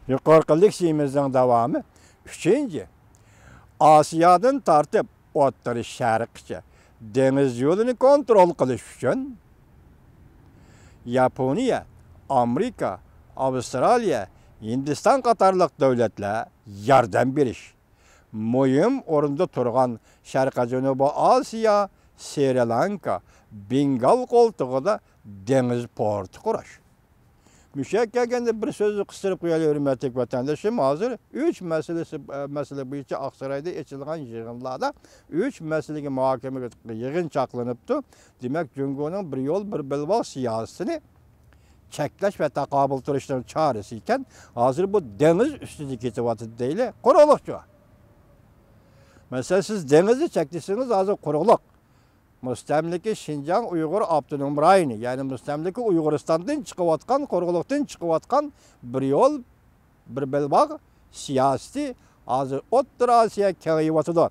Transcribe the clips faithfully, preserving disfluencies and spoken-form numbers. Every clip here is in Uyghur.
يۇقىرىقى لېكسىيىمىزنىڭ داۋامى ئۈچىنچى. ئاسىيادىن تارتىپ ئوتتۇرا شەرققىچە دېڭىز يولىنى كونترول قىلىش ئۈچۈن ياپونىيە، ئامېرىكا، ئاۋسترالىيە، ھىندىستان قاتارلىق دۆلەتلەر ياردەم بېرىش، مۇھىم ئورۇندا تۇرغان شەرقىي جەنۇبىي ئاسىيا، سرى لانكا، بېنگال قولتۇقىدا دېڭىز پورتى قۇرۇش. مۇشۇ يەرگە كەلگەندە بىر سۆزنى قىستۇرۇپ قويايلى، ھۆرمەتلىك ۋەتەندىشىم. ھازىر ئۈچ مەسىلىسى، مەسىلە بويىچە ئاقسارايدا ئېچىلغان يىغىنلاردا ئۈچ مەسىلىگە مۇھاكىمە، يىغىن چاقلىنىپتۇ. دېمەك، جۇڭگونىڭ بىر يول، بىر بەلباغ سىياسىتىنى چەكلەش ۋە تاقابىل تۇرۇشنىڭ چارىسى ئىكەن، ھازىر بۇ دېڭىز ئۈستىدە كېتىۋاتىدۇ دەيلى، قۇرۇقلۇقچۇ. مەسىلەن، سىز دېڭىزنى چەكلىسىڭىز، ھازىر قۇرۇقلۇق. مۇستەملىكە شىنجاڭ ئۇيغۇر ئاپتونوم رايونى، يەنى مۇستەملىكە ئۇيغۇرىستاندىن چىقىۋاتقان، قۇرۇقلۇقتىن چىقىۋاتقان بىر يول، بىر بەلباغ سىياسىتى ھازىر ئوتتۇرا ئاسىيا كېڭىيىۋاتىدۇ.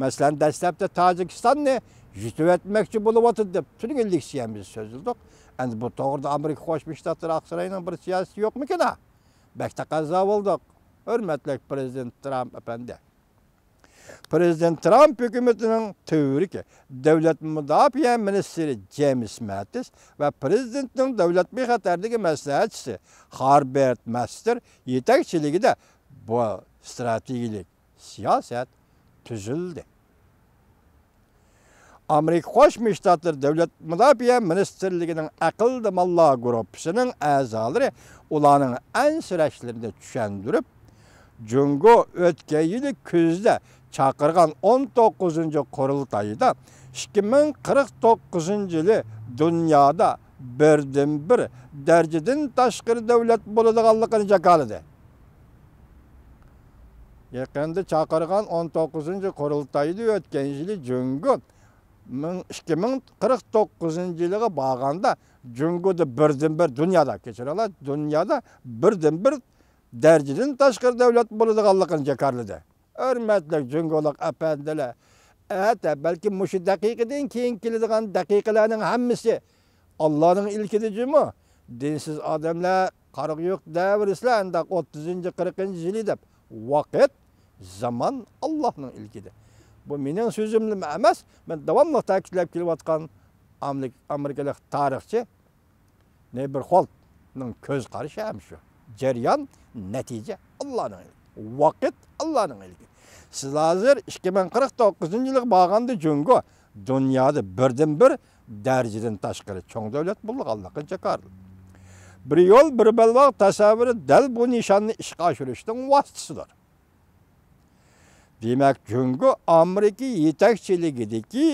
مەسىلەن، دەسلەپتە تاجىكىستاننى يۇتۇۋەتمەكچى بولۇۋاتىدۇ دەپ تۈنۈگۈن لېكسىيەمىزدە سۆزلىدۇق. ئەمدى بۇ توغرىدا ئامېرىكا قوشما شتاتلىرى ئاقساراينىڭ بىر سىياسىتى يوقمىكىن ھە؟ بەك تەقەززا بولدۇق، ھۆرمەتلىك پىرېزىدېنت ترامپ ئەپەندى. پىرېزىدېنت ترامپ ھۆكۈمىتىنىڭ تۈۋرۈكى، دۆلەت مۇداپىئە مىنىستىرى جېيمىس ماتىس ۋە پىرېزىدېنتنىڭ دۆلەت بىخەتەرلىكى مەسلىھەتچىسى خاربېرت ماستېر يېتەكچىلىكىدە بۇ ئىستراتېگىيەلىك سىياسەت تۈزۈلدى. ئامېرىكا قوشما شتاتلىرى دۆلەت مۇداپىئە مىنىستىرلىكىنىڭ ئەقىلدىمانلار گۇرۇپپىسىنىڭ ئەزالىرى ئۇلارنىڭ ئەنسىرەشلىرىنى چۈشەندۈرۈپ، جۇڭگو ئۆتكەن يىلى كۈزدە چاقىرغان ئون توققۇزىنچى قۇرۇلتايىدا ئىككى مىڭ قىرىق توققۇزىنچى يىلى دۇنيادا بىردىنبىر دەرىجىدىن تاشقىرى دۆلەت بولىدىغانلىقىنى جاكارلىدى. يېقىندا چاقىرغان ئون توققۇزىنچى قۇرۇلتايدا ئۆتكەن يىلى جۇڭگو مىڭ، ئىككى مىڭ قىرىق توققۇزىنچى يىلىغا بارغاندا، جۇڭگودا بىردىنبىر دۇنيادا، كەچۈرۈڭلار، دۇنيادا بىردىنبىر دەرىجىدىن تاشقىرى دۆلەت بولىدىغانلىقىنى جاكارلىدى. ھۆرمەتلىك جۇڭگولۇق ئەپەندىلەر، ئەتە، بەلكى مۇشۇ دەقىقىدىن كېيىن كېلىدىغان دەقىقىلەرنىڭ ھەممىسى ئاللانىڭ ئىلكىدە جۇمۇ. دىنسىز ئادەملەر قارىغۇ يوق دەۋېرىسىلەر، ئانداق ئوتتۇزىنچى، قىرىقىنچى يىلى دەپ. ۋاقىت، زامان ئاللانىڭ ئىلكىدە. بۇ مېنىڭ سۆزۈملا ئەمەس، مەن داۋاملىق تەكىتلەپ كېلىۋاتقان ئامېرىك-، ئامېرىكىلىق تارىخچى نېبېرخولتنىڭ كۆز قارىشى ھەم شۇ. جەريان، نەتىجە ئاللانىڭ ئىلكى. ۋاقىت ئاللانىڭ ئىلكى. سىز ھازىر ئىككى مىڭ قىرىق توققۇزىنچى يىلغا بارغاندا جۇڭگو دۇنيادا بىردىنبىر دەرىجىدىن تاشقىرى چوڭ دۆلەت بولىدىغانلىقىنى جاكارلىدى. بىر يول، بىر بەلباغ تەسەۋۋۇرى دەل بۇ نىشاننى ئىشقا ئاشۇرۇشنىڭ ۋاسىتىسىدۇر. دېمەك، جۇڭگو ئامېرىكا يېتەكچىلىكىدىكى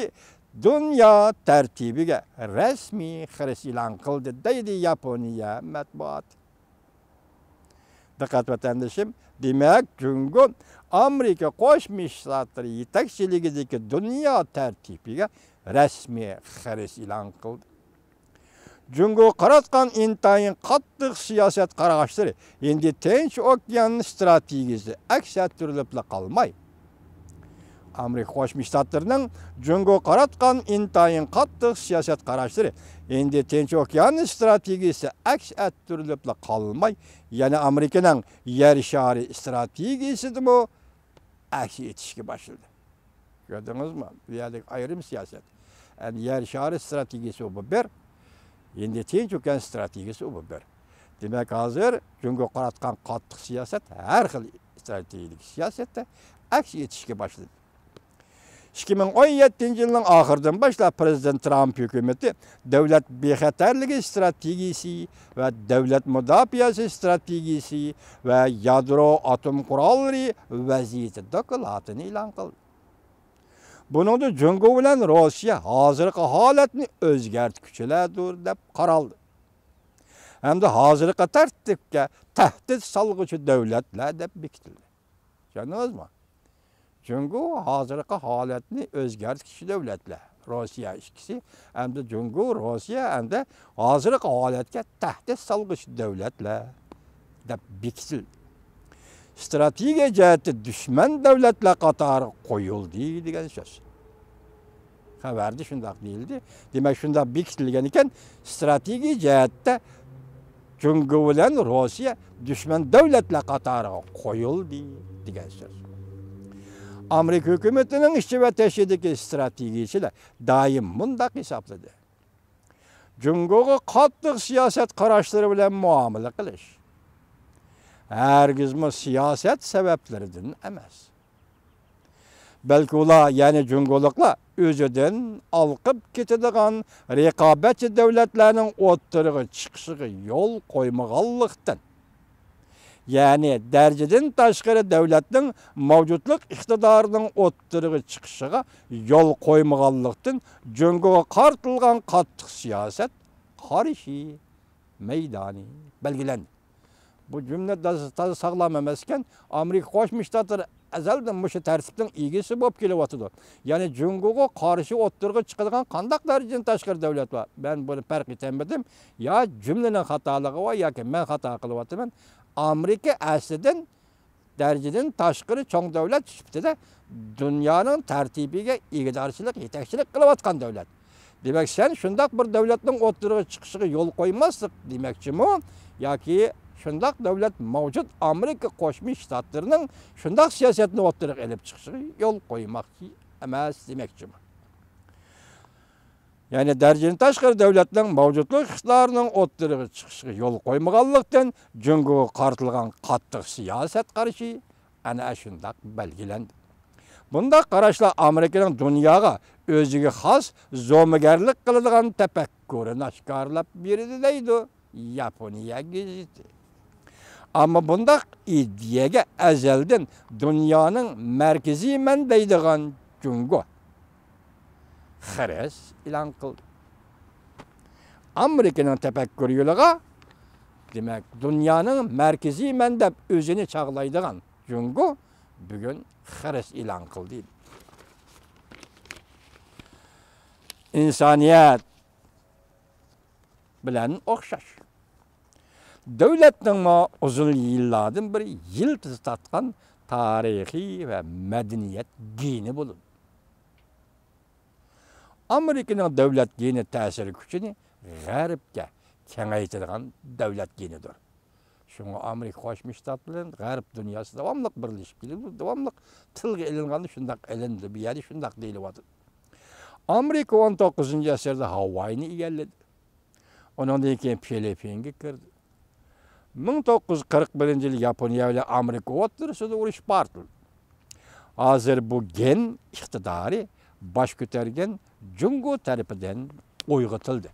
دۇنيا تەرتىپىگە رەسمىي خىرىس ئېلان قىلدى، دەيدۇ ياپونىيە مەتبۇئاتى. دىققەت ۋەتەندىشىم، دېمەك، جۇڭگو ئامېرىكا قوشما شتاتلىرى يېتەكچىلىكىدىكى دۇنيا تەرتىپىگە رەسمىي خىرىس ئېلان قىلدى. جۇڭگوغا قاراتقان ئىنتايىن قاتتىق سىياسەت قاراشلىرى ھىندى تىنچ ئوكيان ئىستراتېگىيىسى ئەكس ئەتتۈرۈلۈپلا قالماي، ئامېرىكا قوشما شتاتلىرىنىڭ جۇڭگوغا قاراتقان ئىنتايىن قاتتىق سىياسەت قاراشلىرى ھىندى تىنچ ئوكيان ئىستراتېگىيىسى ئەكس ئەتتۈرۈلۈپلا قالماي، يەنە ئامېرىكىنىڭ يەر شارى ئىستراتېگىيىسىدىمۇ ئەكس ئېتىشكە باشلىدى. كۆردىڭىزمۇ؟ بۇ يەردىكى ئايرىم سىياسەت. ئەمدى يەر شارى ئىستراتېگىيىسى ئۇ بىر، ھىندى تىنچ ئوكيان ئىستراتېگىيىسى ئۇ بىر. دېمەك، ھازىر جۇڭگوغا قاراتقان قاتتىق سىياسەت ھەر خىل ئىستراتېگىيەلىك سىياسەتتە ئەكس ئېتىشكە باشلىدى. ئىككى مىڭ ئون يەتتىنچى يىلنىڭ ئاخىرىدىن باشلاپ پىرېزىدېنت ترامپ ھۆكۈمىتى دۆلەت بىخەتەرلىكى ئىستراتېگىيىسى ۋە دۆلەت مۇداپىئەسى ئىستراتېگىيىسى ۋە يادرو ئاتوم قوراللىرى ۋەزىيىتى دوكلاتىنى ئېلان قىلدى. بۇنىڭدا جۇڭگو بىلەن روسىيە ھازىرقى ھالەتنى ئۆزگەرتكۈچىلەردۇر دەپ قارالدى ھەمدە ھازىرقى تەرتىپكە تەھدىت سالغۇچى دۆلەتلەر دەپ بېكىتىلدى. چۈشەندىڭىزمۇ؟ جۇڭگو ھازىرقى ھالەتنى ئۆزگەرتكۈچى دۆلەتلەر، روسىيە ئىككىسى، ئەمدى جۇڭگو، روسىيە، ئەمدى ھازىرقى ھالەتكە تەھدىت سالغۇچى دۆلەتلەر دەپ بېكىتىلدى. ئىستراتېگىيە جەھەتتە دۈشمەن دۆلەتلەر قاتارىغا قويۇلدى دېگەن سۆز. خەۋەردە شۇنداق دېيىلدى. دېمەك، شۇنداق بېكىتىلگەن ئىكەن، ئىستراتېگىيە جەھەتتە جۇڭگو بىلەن روسىيە دۈشمەن دۆلەتلەر قاتارىغا قويۇلدى دېگەن سۆز. ئامېرىكا ھۆكۈمىتىنىڭ ئىچى ۋە تېشىدىكى ئىستراتېگىيىچىلەر دائىم مۇنداق ھېسابلىدى: جۇڭگوغا قاتتىق سىياسەت قاراشلىرى بىلەن مۇئامىلە قىلىش ھەرگىزمۇ سىياسەت سەۋەبلىرىدىن ئەمەس. بەلكى ئۇلار، يەنى جۇڭگولۇقلار ئۆزىدىن ئالقىپ كېتىدىغان رىقابەتچى دۆلەتلەرنىڭ ئوتتۇرىغا چىقىشىغا يول قويمىغانلىقتىن، يەنى دەرىجىدىن تاشقىرى دۆلەتنىڭ مەۋجۇتلۇق ئىقتىدارىنىڭ ئوتتۇرىغا چىقىشىغا يول قويمىغانلىقتىن، جۇڭگوغا قارىتىلغان قاتتىق سىياسەت قارشى مەيدانى بەلگىلەندى. بۇ جۈملە تازا، تازا ساغلام ئەمەسكەن. ئامېرىكا قوشما شتاتلىرى ئەزەلدىن مۇشۇ تەرتىپنىڭ ئىگىسى بولۇپ كېلىۋاتىدۇ. يەنى جۇڭگوغا قارشى ئوتتۇرىغا چىقىدىغان قانداق دەرىجىدىن تاشقىرى دۆلەت بار؟ مەن بۇنى پەرق ئېتەلمىدىم. يا جۈملىنىڭ خاتالىقى بار، ياكى مەن خاتا قىلىۋاتىمەن. ئامېرىكا ئەسلىدىن دەرىجىدىن تاشقىرى چوڭ دۆلەت سۈپىتىدە دۇنيانىڭ تەرتىپىگە ئىگىدارچىلىق، يېتەكچىلىك قىلىۋاتقان دۆلەت. دېمەك، سەن شۇنداق بىر دۆلەتنىڭ ئوتتۇرىغا چىقىشىغا يول قويماسلىق دېمەكچىمۇ؟ ياكى شۇنداق دۆلەت مەۋجۇت ئامېرىكا قوشما شتاتلىرىنىڭ شۇنداق سىياسەتنى ئوتتۇرىغا ئېلىپ چىقىشىغا يول قويماقچى ئەمەس دېمەكچىمۇ؟ يەنى دەرىجىدىن تاشقىرى دۆلەتنىڭ مەۋجۇتلۇق ئىقتىدارىنىڭ ئوتتۇرىغا چىقىشىغا يول قويمىغانلىقتىن، جۇڭگوغا قارىتىلغان قاتتىق سىياسەت قارىشى ئەنە شۇنداق بەلگىلەندى. بۇنداق قاراشلار ئامېرىكىنىڭ دۇنياغا ئۆزىگە خاس زومىگەرلىك قىلىدىغان تەپەككۇرىنى ئاشكارىلاپ بېرىدۇ، دەيدۇ ياپونىيە گېزىتى. ئەمما بۇنداق ئىدىيەگە ئەزەلدىن دۇنيانىڭ مەركىزىمەن دەيدىغان جۇڭگو خىرىس ئېلان قىلدى. ئامېرىكىنىڭ تەپەككۇر يولىغا، دېمەك، دۇنيانىڭ مەركىزىمەن دەپ ئۆزىنى چاغلايدىغان جۇڭگو بۈگۈن خىرىس ئېلان قىلدى. ئىنسانىيەت بىلەن ئوخشاش. دۆلەتنىڭمۇ ئۇزۇن يىللاردىن بېرى يىلتىز تارتقان تارىخىي ۋە مەدەنىيەت گېنى بولىدۇ. ئامېرىكىنىڭ دۆلەت گېنى تەسىر كۈچىنى غەربكە كېڭەيتىدىغان دۆلەت گېنىدۇر. شۇڭا ئامېرىكا قوشما شتاتلىرى غەرب دۇنياسى داۋاملىق بىرلىشىپ كېلىدۇ، داۋاملىق تىلغا ئېلىنغاندا شۇنداق ئېلىندى، بۇ يەردە شۇنداق دېيىلىۋاتىدۇ. ئامېرىكا ئون توققۇزىنچى ئەسىردە ھاۋاينى ئىگىلىدى. ئۇنىڭدىن كېيىن فىلىپپىنگە كىردى. مىڭ توققۇز يۈز قىرىق بىرىنچى يىلى ياپونىيە بىلەن ئامېرىكا ئوتتۇرىسىدا ئۇرۇش پارتلىدى. ھازىر بۇ گېن ئىقتىدارى باش كۆتەرگەن جۇڭگو تەرىپىدىن ئويغىتىلدى.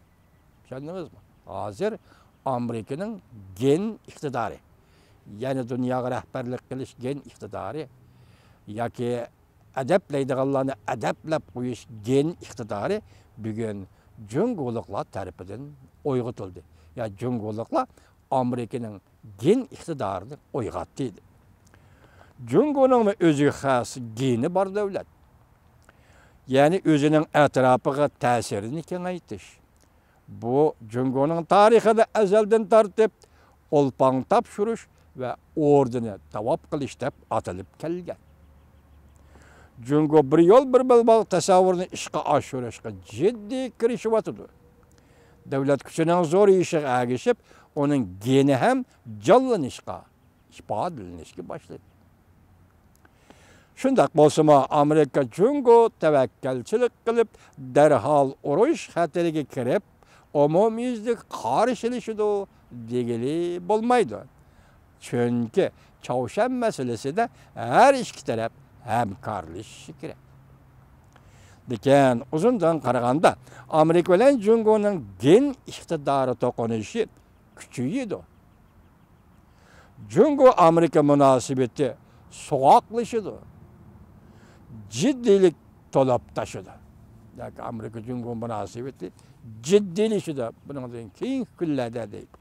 چۈشەندىڭىزمۇ؟ ھازىر ئامېرىكىنىڭ گېن ئىقتىدارى، يەنى دۇنياغا رەھبەرلىك قىلىش گېن ئىقتىدارى ياكى ئەدەپلەيدىغانلارنى ئەدەپلەپ قويۇش گېن ئىقتىدارى بۈگۈن جۇڭگولۇقلار تەرىپىدىن ئويغىتىلدى. يا جۇڭگولۇقلار ئامېرىكىنىڭ گېن ئىقتىدارىنى ئويغاتتى. جۇڭگونىڭمۇ ئۆزىگە خاس گېنى بار دۆلەت. يەنى ئۆزىنىڭ ئەتراپىغا تەسىرىنى كېڭەيتىش. بۇ جۇڭگونىڭ تارىخىدا ئەزەلدىن تارتىپ ئولپاڭ تاپشۇرۇش ۋە ئوردىنى تاۋاپ قىلىش دەپ ئاتىلىپ كەلگەن. جۇڭگو بىر يول، بىر بەلباغ تەسەۋۋۇرىنى ئىشقا ئاشۇرۇشقا جىددىي كىرىشىۋاتىدۇ. دۆلەت كۈچىنىڭ زورىيىشىغا ئەگىشىپ، ئۇنىڭ گېنى ھەم جانلىنىشقا، ئىپادىلىنىشكە باشلىدى. شۇنداق بولسىمۇ، ئامېرىكا جۇڭگو تەۋەككەلچىلىك قىلىپ، دەرھال ئۇرۇش خەتىرىگە كىرىپ، ئومۇميۈزلۈك قارشىلىشىدۇ دېگىلى بولمايدۇ. چۈنكى چاۋشيەن مەسىلىسىدە ھەر ئىككى تەرەپ ھەمكارلىشىشى كېرەك. لېكىن ئۇزۇندىن قارىغاندا، ئامېرىكا بىلەن جۇڭگونىڭ گېن ئىقتىدارى توقۇنۇشى كۈچىيىدۇ. جۇڭگو ئامېرىكا مۇناسىۋىتى سوغۇقلىشىدۇ. جىددىيلىك تولۇپ تاشىدۇ. ياكى ئامېرىكا جۇڭگو مۇناسىۋىتى جىددىيلىشىدۇ. بۇنىڭدىن كېيىنكى كۈنلەردە دەيدۇ.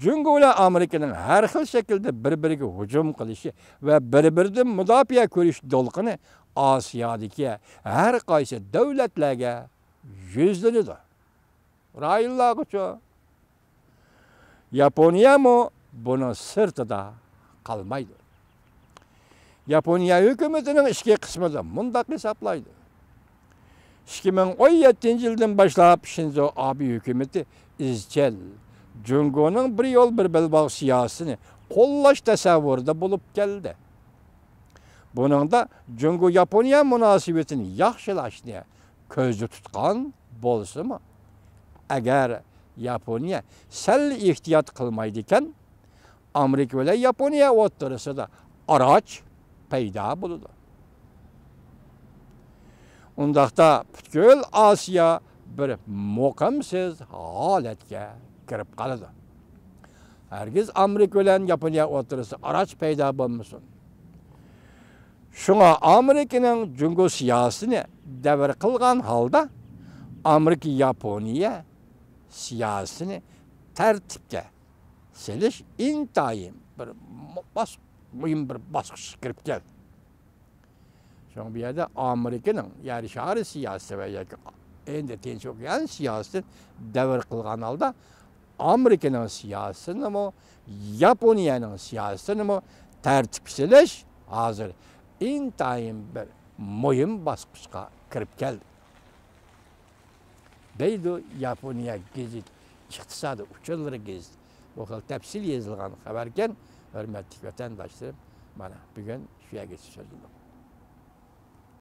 جۇڭگو بىلەن ئامېرىكىنىڭ ھەر خىل شەكىلدە بىر-بىرىگە ھۇجۇم قىلىشى ۋە بىر-بىرىدىن مۇداپىئە كۆرۈش دولقۇنى ئاسىيادىكى ھەر قايسى دۆلەتلەرگە يۈزلىنىدۇ. رايونلارغىچۇ؟ ياپونىيەمۇ بۇنىڭ سىرتىدا قالمايدۇ. ياپونىيە ھۆكۈمىتىنىڭ ئىچكى قىسمىدا مۇنداق ھېسابلايدۇ: ئىككى مىڭ ئون يەتتىنچى يىلدىن باشلاپ شىنزو ئابې ھۆكۈمىتى ئىزچىل جۇڭگونىڭ بىر يول، بىر بەلباغ سىياسىتىنى قوللاش تەسەۋۋۇرىدا بولۇپ كەلدى. بۇنىڭدا جۇڭگو-ياپونىيە مۇناسىۋىتىنى ياخشىلاشنى كۆزدە تۇتقان بولسىمۇ، ئەگەر ياپونىيە سەل ئېھتىيات قىلمايدىكەن، ئامېرىكا بىلەن ياپونىيە ئوتتۇرىسىدا ئاراچ پەيدا بولىدۇ. ئۇنداقتا پۈتكۈل ئاسىيا بىر مۇقىمسىز ھالەتكە كىرىپ قالىدۇ. ھەرگىز ئامېرىكا بىلەن ياپونىيە ئوتتۇرىسىدا ئاراچ پەيدا بولمىسۇن. شۇڭا ئامېرىكىنىڭ جۇڭگو سىياسىتىنى دەۋر قىلغان ھالدا، ئامېرىكا ياپونىيە سىياسىتىنى تەرتىپكە سېلىش ئىنتايىن بىر مۇ-، باس-، مۇھىم بىر باسقۇچقا كىرىپ كەلدى. شۇڭا بۇ يەردە ئامېرىكىنىڭ يەر شارى سىياسىتى ۋە ياكى ھىندى تىنچ ئوكيان سىياسىتىنى دەۋر قىلغان ھالدا، ئامېرىكىنىڭ سىياسىتىنىمۇ، ياپونىيەنىڭ سىياسىتىنىمۇ تەرتىپكە سېلىش ھازىر ئىنتايىن بىر مۇھىم باسقۇچقا كىرىپ كەلدى. دەيدۇ ياپونىيە گېزىت، ئىقتىسادىي ئۇچۇرلىرى گېزىت. بۇ خىل تەپسىلىي يېزىلغان خەۋەركەن، ھۆرمەتلىك ۋەتەنداشلىرىم، مانا بۈگۈن شۇ يەرگىچە سۆزلىدۇق.